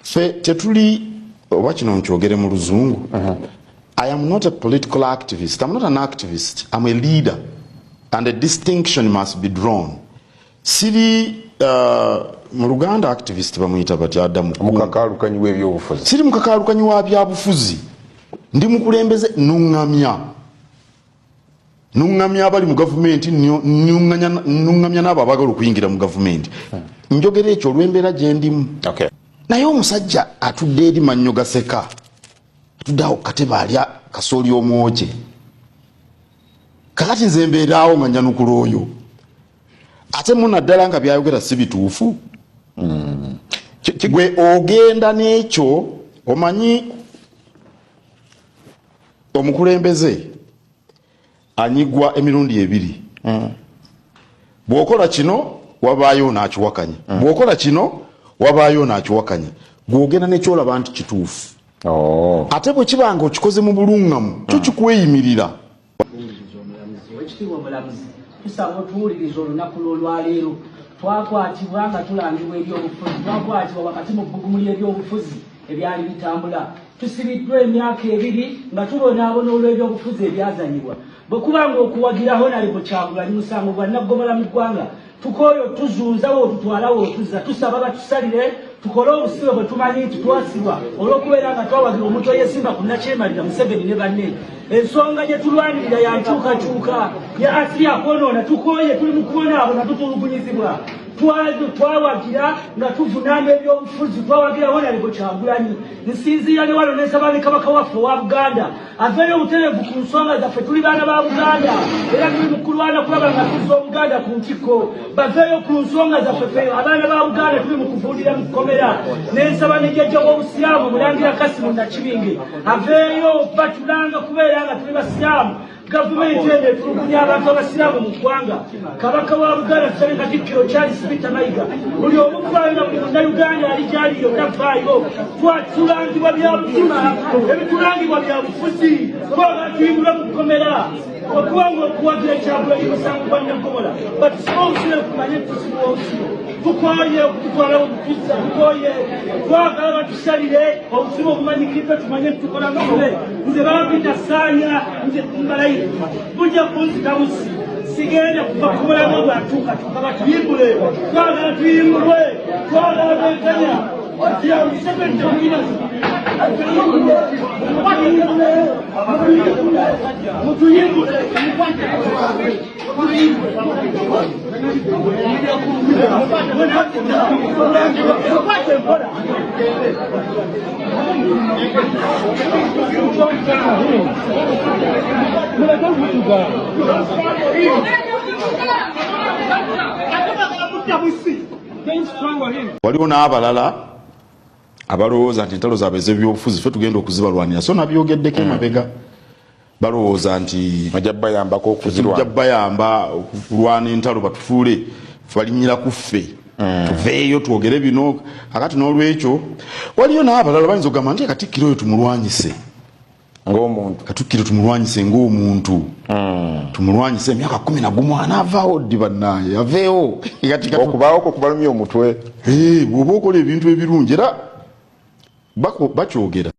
Ffe tetuli, oba kino nkyogere mu Luzungu, I am not a political activist. I'm not an activist. I'm a leader, and a distinction must be drawn. Siri mu Luganda activist bamuyita batya? Adamu? Mukakalukanyi w'ebyobufuzi. Siri mukakalukanyi wa byabufuzi, ndi mukulembeze. Nuŋŋamya, nuŋŋamya abali mu gavumenti, nuŋŋamya n'abo abaagala okuyingira mu gavumenti. Njogera ekyo olw'embeera gye ndimu. Naye omusajja atudde eri mannyo gaseka, atudde awo katebe alya kasooli omwoke. Kakati nze mbeeraawo nga njanukula oyo, ate munaddala nga byayogera si bituufu. Gwe ogenda n'ekyo, omanyi omukulembeze anyigwa emirundi ebiri. Bw'okola kino, wabaayo n'akiwakanya. Bw'okola kino, wabaayo n'akiwakanya. Gw'ogenda nekyolaba nti kituufu. Ate bwe kiba nga okikoze mu buluŋŋamu, kyo kikweyimirira. Owekitiibwa omulamuzi, tusaba otuwuliriza. Olunaku lw'olwaleero twakwatibwa nga tulangibwa ebyobufuzi. Twakwatibwa wakati mu bbugumu ly'ebyobufuzi ebyali bitambula. Tusibiddwa emyaka 2 nga tubonaabona olw'ebyobufuzi ebyazanyibwa. Bwe kuba nga okuwagira Honorable Kyagulanyi musango gwa naggomola mu ggwanga, tukooyo tuzunzawo, otutwalawo, otuzza. Tusaba batusalire tukole obusibe bwe tumanyi nti twasibwa olw'okubeera nga twawagira omuntu eyesimba ku nakyemalira Museveni ne banne. Ensonga gye tulwanirira ya nkyukakyuka ya asiri akwonoona. Tukooye, tuli mu kubonaabona, tutulugunyizibwa. Twawagira nga tuvunaana ebyobufuzi, twawagira Honorable Kyagulanyi. Nsinziira ne wano nensaba ne Kabaka waffe owa Buganda aveeyo obutereevu ku nsonga zaffe. Tuli baana ba Buganda era tuli mu kulwana kulaba nga tuzza Obuganda ku ntikko. Baveeyo ku nsonga zaffe. Ffe abaana ba Buganda tuli mu kuvundira mu kkomera. Nensaba ne jjajja w'Obusiraamu, Mulangira Kasimu Nakibinge, aveeyo. Batulanga kubeera nga tuli Basiraamu. Gavumenti eno etulugunya abantu abasiraamu mu ggwanga. Kabaka wa Buganda, tusabe Katikkiro Charles Peter Mayiga, buli omu kuvaayo na buli Munnayuganda ali gyali yonna vaayo. Twatulangibwa bya butima, ebitulangibwa bya bufuzi. Twagala tuyimbulwe mu kkomera. Okubanga okuwagira Kyagulanyi musango gwa naggomola, batusibe obusibe tumanye tusibwa obusibe. Tukooye okututwalawo butuzza, tukooye. Twagala batusalire obusibe obumanyikiddwa tumanye tukola musibe. Nze bampita Saanya, nze mbalayire bujja kunzita busi, sigenda kuva kubulamu bwatuukatuuka. Batuyimbule, twagala tuyimbulwe, twagala benkanya. Museveni temulina. Mutuyimbule, mutuyimbule. Waliwo n'abalala abalowooza nti entalo zaabwe ez'ebyobufuzi ffe tugenda okuzibalwanira, so nabyogeddeko emabega. Balowooza nti Ojja bayambako tujja okuzirwana. Bayamba okulwana entalo, batufuule balinyira ku ffe, tuveeyo twogere bino. Kakati n'olwekyo waliyo n'abalala bayinza okugamba nti Katikkiro oyo tumulwanyise ng'omuntu. Katikkiro tumulwanyise ng'omuntu, tumulwanyise. Emyaka 11 anaavaawo ddi? Bannaaye, aveewo. Okubaawo kwe kubalumya omutwe. Eh, bw'oba okola ebintu ebirungi era bakyogera.